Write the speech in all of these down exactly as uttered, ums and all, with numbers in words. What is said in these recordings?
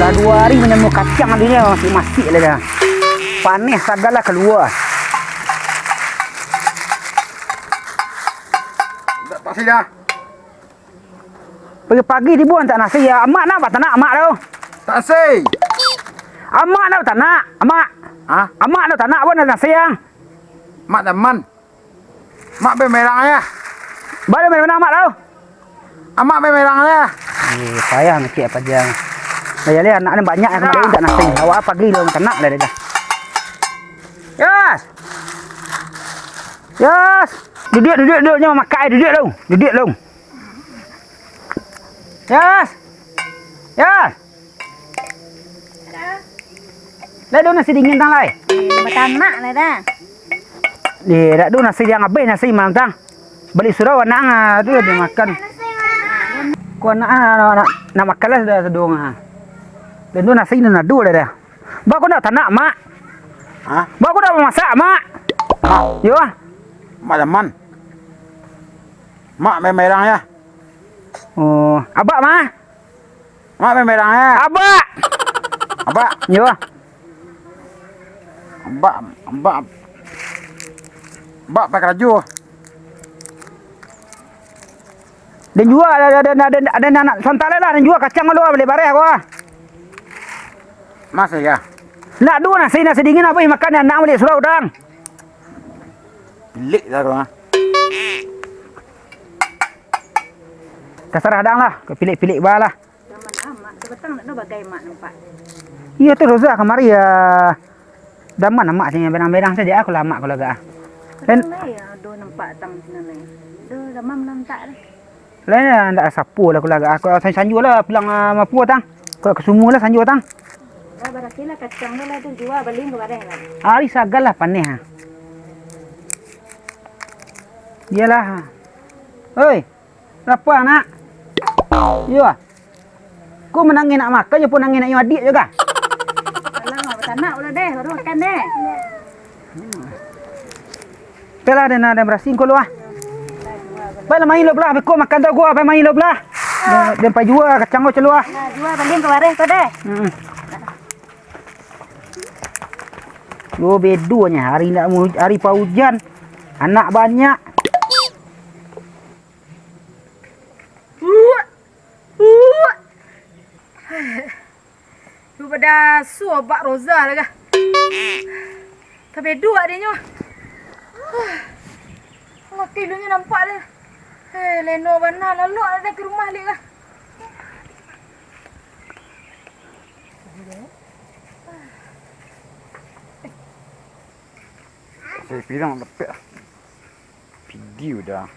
Lah duo ari manyamuah kacang tadi nyo, masih-masih lah dah. Paneh sagalo kalua. Pagi-pagi tibo antak nasi, ya. Amak nak batanak, amak tu. Nasi. Amak nak batanak, amak. Hah? Amak nak batanak, apo nak nasi, yang? Mak daman. Mak bemerang ya. Balik mana amak tu? Amak bemerang ya. Eh, payah mikir apa dia. Dah ya, anak ni banyak yang kemarin tak nasi. Awak pagi lu batanak lah dia dah. Yes. Yes. Duduak, duduak, duduak, nyo makan, duduak lu. Duduak lu. Yes. Yes. Lah ado nasi dingin tang lai. Eh, batanak lah dah. Eh, dak ado nasi yang habis nasi mang tang. Bali surau anak ah, tu dia makan. Ko anak ah, nak, nak, nak makan lah sudah sadonyo ah. Dan tu nasi nan ado lah dah. Ba ko nak tanak, Mak? Hah? Ba ko nak mamasak, Mak? Mak. Yo. Mak daman. Mak bemerang ya. Oh, abak mah? Mak bemerang ya. Abak. Abak. Yo. Abak, abak. Abak pakai laju. Den jua, ado, ado, ado, ado, ado anak santa lai lah, den jua kacang dulu, bali bareh ko ah. Masih ya? Nak duo nasi, nasi dingin apo makan anak bali surau dang. Pilik lah tu ah. Tasarah dang lah, ka pilik-pilik ba lah. Zaman amak, tu patang nak bagai mak nampak. Iyo tu Roza kamari ya. Daman amak sini berang-berang saja aku lamak aku lagak ah. Dan lai, ah, do nampak tang sinan lai. Do daman nampak dah. Lai ndak sapo lah aku lagak ah. Aku sanjo lah pulang ah, mapo tang. Kau ke sumur lah sanjo tang. Lah barasi lah kacang tu lah tu jua bali ka bareh lah. Ari sagal lah paneh ah. Iyalah. Oi. Lapar, Nak? Iyo. Ko manangih nak makan, jo pun nangih nak nyo adiak jo kah? Alah, batanak ulah deh, baru makan deh. Oke lah, den, den barasi ko lu ah. Pai lah main lo belah, beko makan tu gua, pai main lo belah. Den, den pai jua kacang ko calo ah. Nah, jua bali ka bareh ko deh. Hmm. Yo bedonyo, hari ndak mu-, hari paujan, anak banyak. Uak. Uak. Tu padasu abak Roza lah kah. Tabeduak adinyo. Mati ilunyo nampak deh. Eh, leno bana lalok ado ka rumah liak kah. Saya pirang lepek ah. Pidi udah.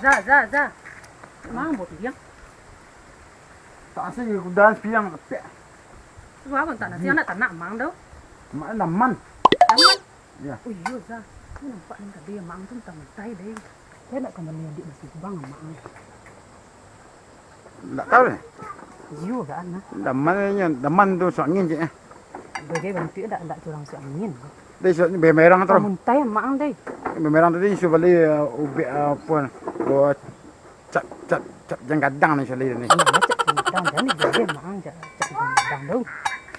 Za, Za, Za. Mang buah piliang. Tak asing kuda piliang lepek. Lu abang tak nasi anak tanak mang tu. Mak naman. Tanak. Ya. Oh iyo Za. Ni nampak ni tadi mang tu mentah-mentah deh. Saya nak kembali adik nasi bang mang. Ndak tahu deh. Iyo, kan, nah. Daman nyo, daman tu suak angin cek eh. Bagai bantuak ndak, ndak curang suak angin. Deh, suak ni bemerang tu. Muntai mak ang deh. Bemerang tadi suruh bali uh, ubek uh, apa. Oh, cap cap cap janggadang ni sali ni. Iya, cap janggadang dan ni bagai mak ang cap cap janggadang tu.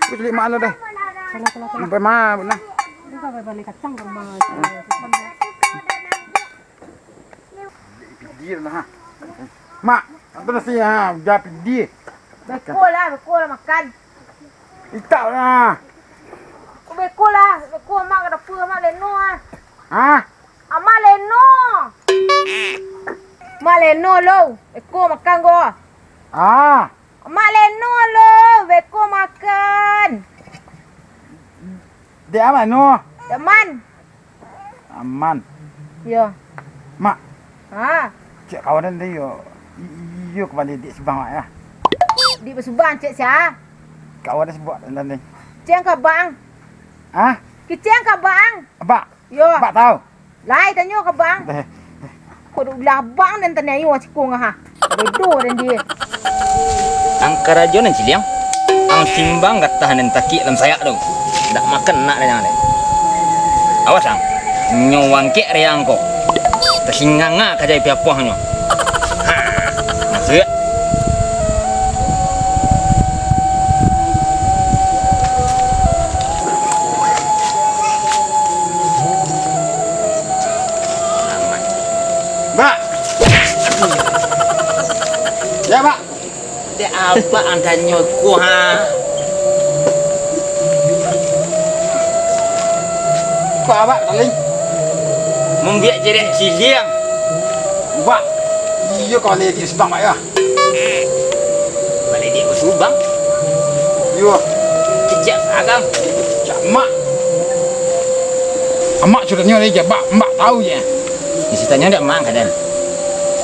Aku cari mak anu deh. Salah, salah, salah. Sampai mana nah. Ini kau bali kacang ke rumah. Pidi lah, ha. Mak, apa nasi ha, udah pidi. Beko lah, beko lah makan. Itak lah. Beko lah, beko mak ka dapur mak leno ah. Ha? Amak leno. Mak leno lo, beko makan ko. Ah. Mak leno lo, beko makan. Dek amak no. Dek man. Aman. Yo. Mak. Ha. Cek kawan tadi yo. I- i- Iyo kembali di Subang mak ya. Di Subang cek sia? Kawan sebab tadi. Cek ka bang. Ah? Kiceng ka bang. Abak. Yo. Abak tahu. Lai tanyo ka bang. Deh. Ko dek ulah bang nan taniayo siko ngah. Bedo dan dia. Ang karajo nan ciliang, ang timbang gatah nan takik dalam sayak tu. Dak makan nak dayang deh. Awas ang, nyo wangkek dayang ko. Tasinganga ka jai piapuahnyo. Ha, masuk. Bak! Ya, Bak! Dek abak ang tanyo ko, ha? Ko abak, Saling? Mambiak jerek ciliang. Bak! Iyo, ko baleh di subang, Bak, yo. Baleh di subang? Iyo. Kecek agang. Cak mak. Amak sudah nyo lai jabak, mbak tahu je. Di situ nyo ndak mang kadan.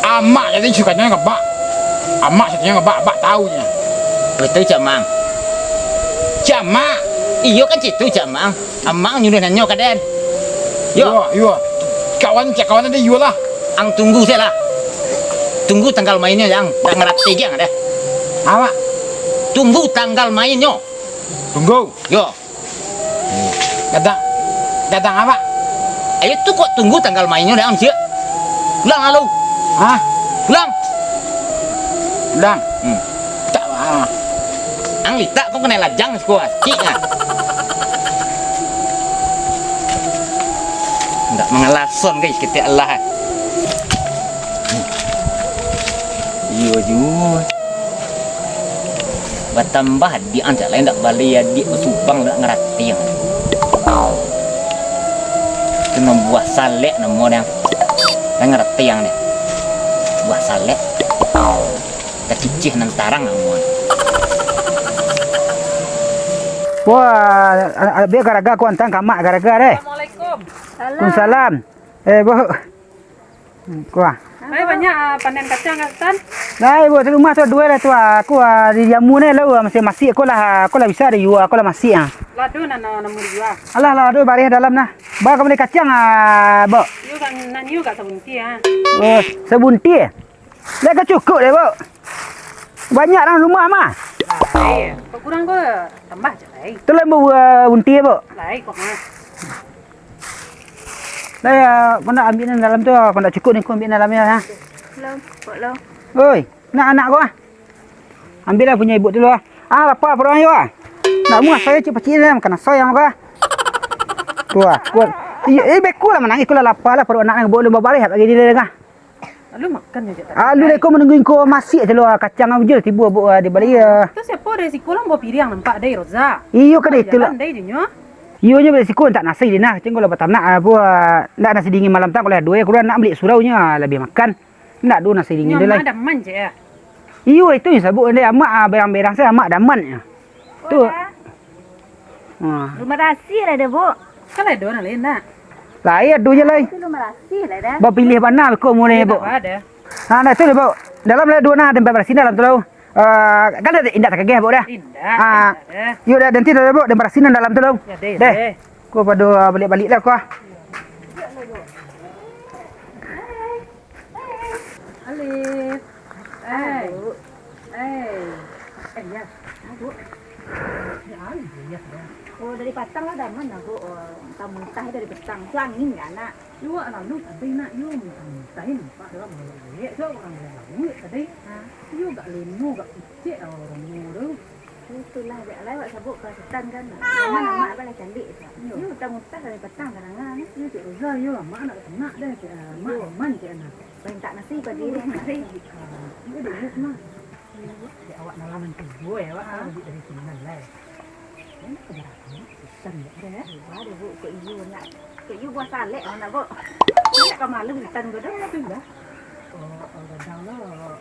Amak jadi suka nyo ngabak. Amak suka nyo ngabak, abak tahu je. Betul, Cak Mang. Cak Mak. Iyo kan citu, Cak Mang. Amang nyuruh nanyo kaden. Yo. Iyo, iyo. Kawan, cak kawan ado iyo lah. Ang tunggu se lah. Tunggu tanggal mainnyo, Yang. Ndak ngarati Yang deh. Awak. Tunggu tanggal mainnyo. Tunggu. Yo. Gadang. Gadang awak. Ayo tu kok tunggu tanggal mainnyo deh, Ang, ciek. Pulang lalu. Hah? Pulang. Pulang. Hmm. Tak, ah. Ang litak ko kanai lajang siko, ah. Cik, ah. Ndak mangalason, guys, ketek Allah, ah. Iyo juo. Batambah adiak ang cak lain, ndak baleh adiak basubang, ndak ngarati ang. Itu nan buah salek namo deh. Ndak ngarati ang deh. Buah salek. Takicih nan tarang amuan. Wah, a-, a-, biar garaga ku antang ka amak garaga deh. Assalamualaikum. Waalaikumsalam. Eh, Bu. Hmm, kuah. Lai banyak, ah, panen kacang, Tan? Lai, Bu, di rumah tu duo lah tu, ah. Aku, ah, di jamu ni lah, ah, masih-masih aku lah, aku lah bisa dijua, aku lah masih, ah. Lado nan, nan, nan dijua. Alah, lado bareh dalam nah. Ba ka bali kacang, ah, Bu. Iyo kan, nan iyo gak sabunti, ah. Oh, sabunti, eh? Lai ka cukup deh, Bu. Banyak dalam rumah mah. Lai, kok kurang ko tambah je, lai. Tu lah, Bu, ah, bunti, Bu. Lai, kok mah. Lai, ah, kau nak ambil nan dalam tu, kau nak cukup ni, kau ambil nan dalamnya, ha. Belum, kok belum. Oi, nak anak kau, ah. Ambil lah punya ibu dulu, ah. Ah, lapar perut ayo, ah. Nak muah saya cik pacik ni, makan nasi yang kau, ah. Tu, ah, kuat. Iya, eh, beko lah manangis, kau lah lapar lah, perut anak ni, bawa lu babalih lagi dia dah. Lalu makan je tak. Alu deh, kau menunggu kau masih je lu, ah, kacang aja tiba, Bu, ah, di balik, ah. Tu siapa dari siko lah bawa piriang nampak deh, Roza. Iyo, kan itu lah. Jalan deh, dinyo. Iyo nyo bali siko, tak nasi di nah, cengkok lah batanak, ah, buah, ndak nasi dingin malam tang, kalau dua kurang nak bali surau nyo, ah, lebih makan. Ndak do nasi dingin deh lai. Nyo aman, daman je, ah. Iyo, itu nyo sabuk deh, amak, ah, berang-berang se, amak daman nyo. Tu. Oh, dah. Ah. Rumah rasih lah dah, Bu. Kan lah do nak lain nak. Lai ado je lai. Itu rumah rasih lah dah. Bapilih bana beko murah, Bu. Apa ada? Ha, nah, tu deh, Bu. Dalam lah dua nah, ada empat belas dalam tu lah. Eh, kan dah indak takageh, Bu, dah? Indak, ah, indak, dah. Yo, dah, nanti dah, Bu, dah barasinan dalam tu, dah. Ya, deh, deh. Ko pado, ah, balik-balik lah, ko, ah. Alif. Eh. Eh. Eh, ya. Bu. Ya, ya, ya. Oh, dari patang lah, daman lah, Bu. Oh, mentah-mentah dari petang. Tu angin kan, nak? Iwak lalu tadi nak yo minta-minta, nampak dalam lawik tu, urang dalam lawik tadi. Ha. Yo gak lemo, gak pucek lah urang tu. Itulah, jak lah awak sabuk ka Sutan kan. Zaman amak kan lah caliak tu. Yo. Yo utang-utang dari patang kadang-kadang. Yo, Cik Roza, yo, amak nak tanak dah, Cik, amak aman, Cik, anak. Minta nasi pagi ni, mari. Yo, dek, yo, mah. Yo, dek, awak malam tu, ya, awak kan duit dari sini lah. Enak aja rasanya. Ikan ya, ada ya? Ada, Bu. Kok iyo nak, kok iyo buah salek lah nak, Bu. Nak ka malu ikan ko dah. Itulah. Oh, oh, gadang lah, oh,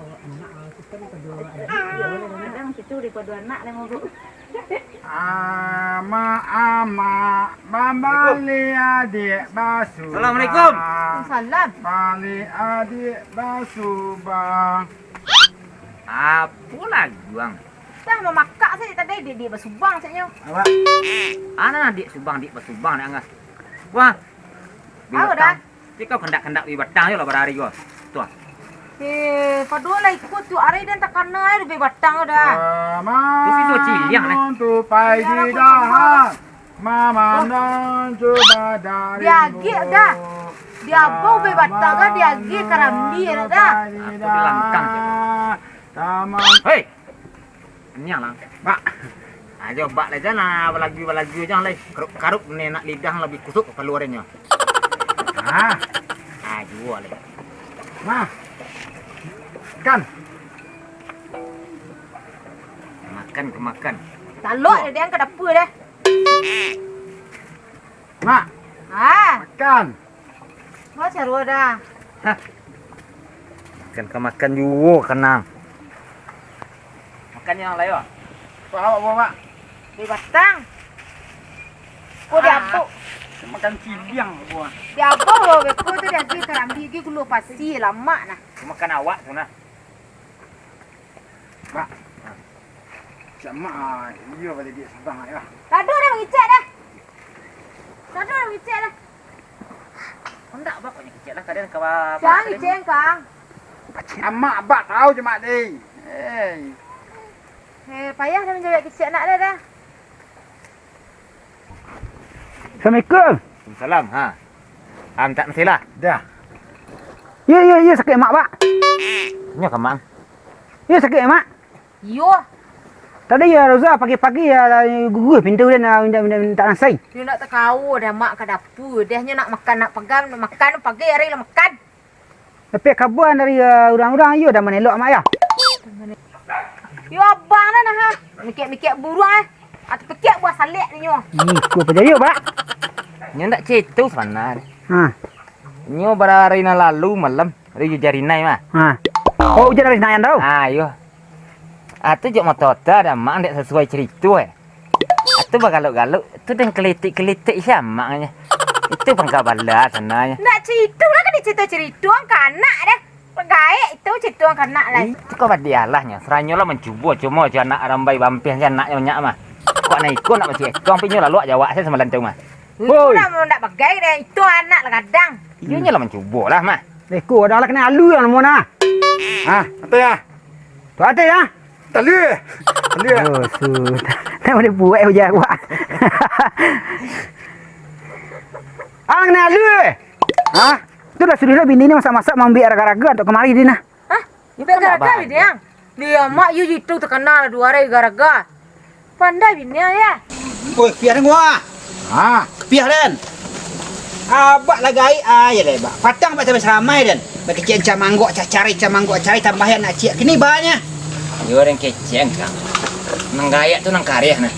oh, anak, oh, kita ni kedua anak. Iyo, kadang cucu daripada anak lah, Bu. Amak, amak, bambali adik basuba. Assalamualaikum. Salam. Bali adik basuba. Apo lah, Juang? Dah mamakak sajo tadi, dek, dek basubang sajo. Awak. Ana dek subang, dek basubang, dek angah. Wah. Apo dah? Ti kau kandak-kandak bi batang jo lah pada hari ko. Tu ah. Eh, paduo lah iko tu, ari den takana ai bi batang dah. Tu si Suci yang, eh. Tu pai di dahan. Mama nan cuba dari. Diagik dah. Diabau bi batang dah, diagik karambia dah. Aku dilangkang je. Taman. Hei! Kenyang lah. Bak. Ajo bak lah jan lah, balagu-balagu jan lah. Karup-karup ni nak lidah lebih kusuk kaluarannyo. Ah. Ah, Ah, juo lai. Makan. Makan ka makan. Talok deh, dia ka dapur deh. Mak. Ah. Makan. Buat sarua dah. Hah. Makan ka makan juo kanang. Makan yang lain, Pak. Pak, awak buah, Pak. Di batang. Ko di Ah, abuk. Makan cibiang buah. Di abuk lo, beko tu dia di karambi, di gulu pasi, lamak nah. Makan awak tu nah. Pak. Cak mak, ah, iyo balik dia sabang, ya. Tadu dah mangicek dah. Tadu dah mangicek dah. Kondak abah kok nyakicek lah, kadang kawa Jangan ngicek, Kang. Amak abak tahu je, Mak, deh. Hei. Eh, payah dah manjawab kicek anak dah, dah. Assalamualaikum. Waalaikumsalam. Ha. Ah, mintak nasilah. Dah. Yo, yo, yo, sakik mak, Pak. Nyo ka, Mang. Yo, sakik mak. Iyo. Tadi yo Roza pagi-pagi yo guguah pintu dia nak minta, minta, minta nasi. Nyo nak takao dah mak ka dapur. Dah nyo nak makan, nak pagang, nak makan, pagi hari lah makan. Tapi kabar dari, eh, urang-urang iyo dah manelok mak yo. Yo abang dah nah, ha. Mikek-mikek buruang, eh. Atau pekek buah salek nyo. Ih, ko pajayo, Pak. Nyo ndak cito sabananyo. Ha. Nyo bara hari nan lalu malam, hari ujan rinai mah. Ha. Oh, ujan rinai tu? Ah, iyo. Ah, tu jok motor tu dah mak ndak sasuai carito, eh. Ah, tu bagalok-galok, tu den kelitik-kelitik sia maknyo. Itu pangka bala sananyo. Ndak carito lah kan dicarito-carito ang ka anak deh. Pagaek itu carito ang ka anak lai. Itu kau badiah lah nyo. Saranyo lah mancubo, cuma jo anak arambai bampeh je anaknyo banyak mah. Kok anak iko nak bacik ekong, tapi nyo laluak jawak saya samalam tu mah. Itu Woi. Lah ndak bagai deh, itu anak lah gadang. Iyo nyo lah mancubo lah mah. Iko dah lah kena alu lah namo nah. Ah, atas ya. Tu atas ya. Talu. Talu. Oh, su. Nak boleh buat hujan awak. Ah, kena alu. Hah? Tu dah sudah bini ni masak-masak mambiak raga-raga untuk kemari dia nah. Hah? Dia raga-raga dia. Dia mak yu itu terkenal dua hari raga-raga. Pandai bini ya. Oi, piah den gua. Ha, piah den. Abak lah gaik aja deh, Bak. Patang bak sampai seramai den. Bakecek cak manggok, cak cari, cak manggok, cari tambahan nak ciak. Kini banyak. Yo den kecek, Kang. Nang gayak tu nang kareh nah.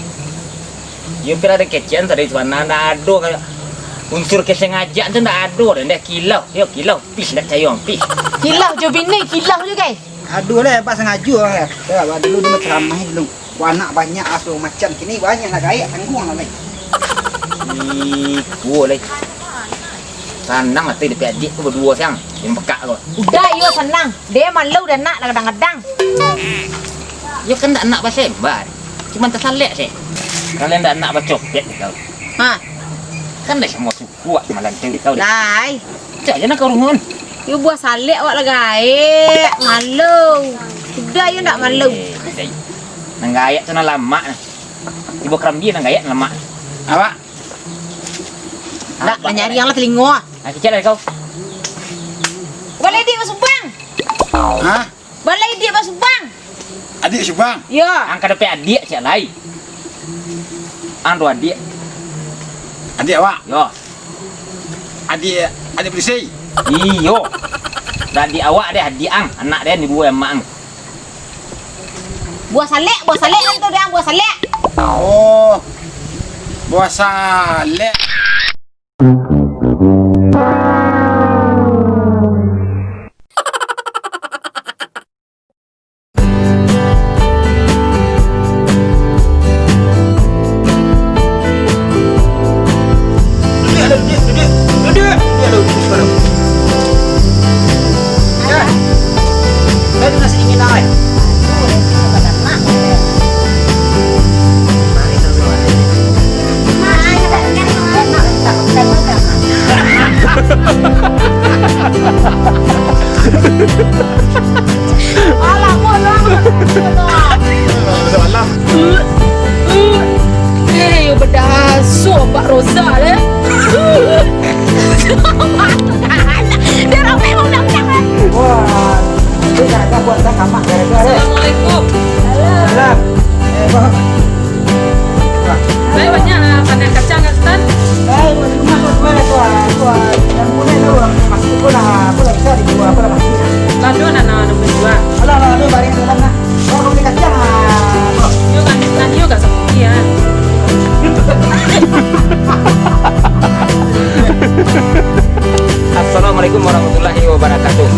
Yo pila den kecek tadi tu nah ndak ado kayak unsur kesengajaan tu ndak ado den deh kilau. Yo kilau, pis ndak cayong, pis. Kilau jo bini, kilau jo gai. Aduh lah, Bak sangajo lah. Ya, Bak dulu dia ceramah dulu. Wah, anak banyak asuh macam kini banyak nak gayak tangguang lah lai. Iko lai. Sanang lah tu dapek adik tu baduo siang. Yang pekak tu. Udah iyo sanang. Dia malu dah nak kadang-kadang. Yo kan ndak nak basembar. Cuma tasalek sih. Kalian ndak nak bacopet kau. Ha. Kan dah semua suku awak malam tu kau dah. Lai. Cak je nak kau rungun. Yo buah salek awak lah gaek. Malu. Udah yo ndak malu. Eh, dai. Nang gayak tu nang lamak nah. Tibo kerambia nang gayak nang lamak. Awak. Ndak, nak nyari yang lah telingo. Ah, kecek lah kau. Balai dia masuk bang. Hah? Balai dia masuk bang. Adik subang. Yo. Ang ka dapek adik cak lai. Ang tu adik. Adik awak? Yo. Adik, adik polisi? Iyo. Dah adik awak deh, adik ang. Anak deh ni dua emak ang. Buah salek, buah salek kan tu dia, buah salek. Oh. Buah salek.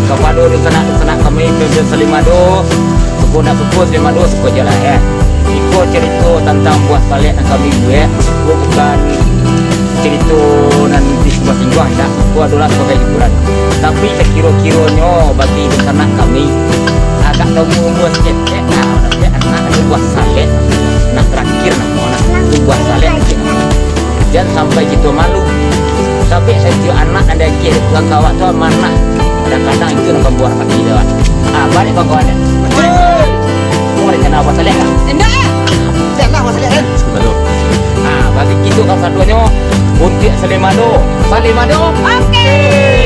Kapado dunsanak-dunsanak kami, dunsanak Salimado, suko ndak suko, Salimado suko je lah, eh. Iko carito tantang buah salek nan kami buek, iko bukan carito nan disingguah-singguah, indak. Iko adolah sabagai hiburan. Tapi sakiro-kironyo bagi dunsanak kami, agak taumua-umua saketek, nah, dapek anak ado buah salek, nah, tarakhir, nah, tu buah salek. Jan sampai kito malu. Tapi satiok anak nan diagiah Tuhan ka awak tu amanah. Kadang-kadang itu nan mambuek sakik dek awak. Ah, baliak kawan-kawan dek. Batua. Kau rencana buah salek kah? Indak, ah. Indak lah buah salek kan? Batua. Ah, bagi kito kasadonyo, untuak Salimado. Salimado. Oke.